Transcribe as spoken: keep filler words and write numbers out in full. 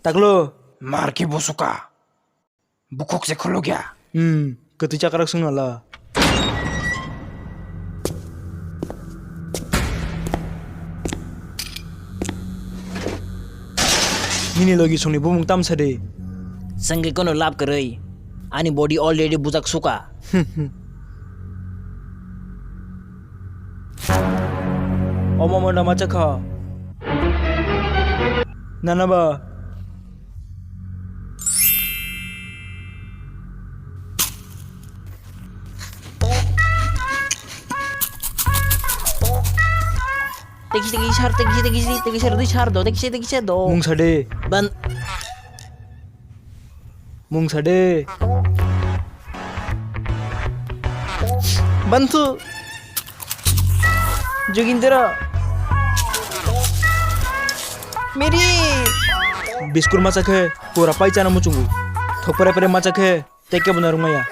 Taklo. Mar khe busuka. Bukhuk se khulukya. Hmm, kwtwi chakarak sung nala. Nini logi songni bumung tam sa de. Sengke kono lab kwrwi. Ani body already bujak suka. Omo mona macha kha. Nana ba. Teki teki sar, teki teki si, teki sar dui sar do, teki teki sar do. Mung sa de. Ban. Mung sa de. Bantu. Jogindra. Meri. Biskur macha khe pura pai chana muchungu. Thok pere pere macha khe teke bo narwk maya.